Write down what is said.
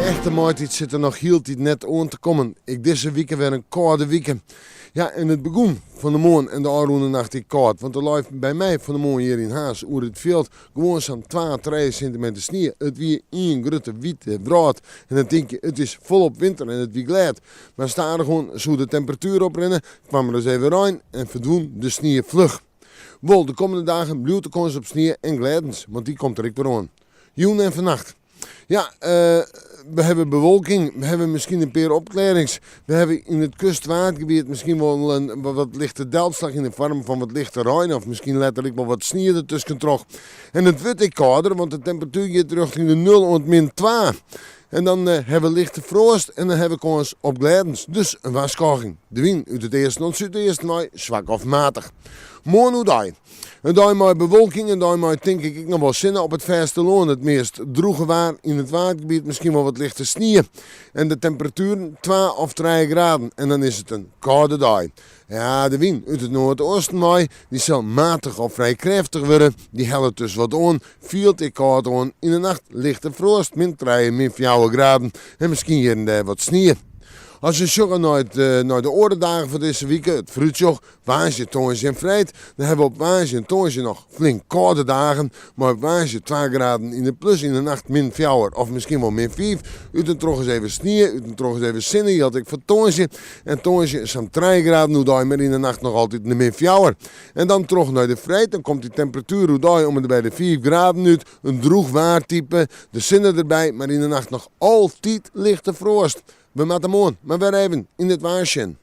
echte maitiid sit der noch hieltyd net oan te kommen. Ek dizze wike wer in kâlde wike. Ja, en it begûn fan 'e moarn en de ôfrûne nacht ek kâld, want der lei by my fan 'e moarn hjir yn Harns oer it fjild gewoan sa'n twa, trije sintimeter snie. It wie ien grutte wite wrâld. En dan tink je, it is folop winter en it wie glêd. Mar stadichoan soe de temperatuer oprinne, kwam der ris even rein en ferdwûn de snie fluch. Wol, de kommende dagen bliuwt de kâns op snie en glêdens, want dy komt der ek wer oan. Jûn en fannacht. Ja, we hawwe bewolking, we hawwe miskien in pear opklearrings. We hawwe yn it kustwaadgebiet miskien wol in wat lichte delslach yn de foarm fan wat lichte rein of miskien letter ek wol wat snie der tuskentroch. En it wurdt ek kâlder, want de temperatuer giet rjochting de nul oant min twa. En dan hawwe we lichte froast en dan hawwe we kâns op glêdens. Dus in warskôging. De wyn út it easten oant súdeasten wei swak of matich. Moarn oerdei. In dei mei bewolking, in dei mei tink ik ek noch wol sinne op it fêstelân. It meast drûge waar yn it Waadgebiet, miskien wol wat lichte snie. En de temperatueren twa of trije graden en dan is it in kâlde dei. Ja, de wyn út it noardeasten wei, dy sil matich of frij krêftich wurde. Dy hellet dus wat oan, fielt ek kâld oan. Yn de nacht lichte froast, min trije, min fjouwer graden en miskien hjir en dêr wat snie. As we sjogge nei de oare dagen fan dizze wike, it foarútsjoch, Woansdei, tongersdei en freed. Dan hawwe we op woansdei en tongersdei noch flink kâlde dagen, mei op woansdei twa graden yn de plus, yn de nacht min fjouwer of miskien wol min fiif. Ut en troch ris even snie, út en troch ris even sinne, jildt ek foar tongersdei. En tongersdei sa'n trije graden oerdei, mar yn de nacht noch altyd in min fjouwer. En dan troch nei de freed, dan komt dy temperatuer oerdei om en by de fiif graden út. In drûch waartype, de sinne derby, mar yn de nacht noch altyd lichte froast. We moatte moarn mar wer even yn it waar sjen.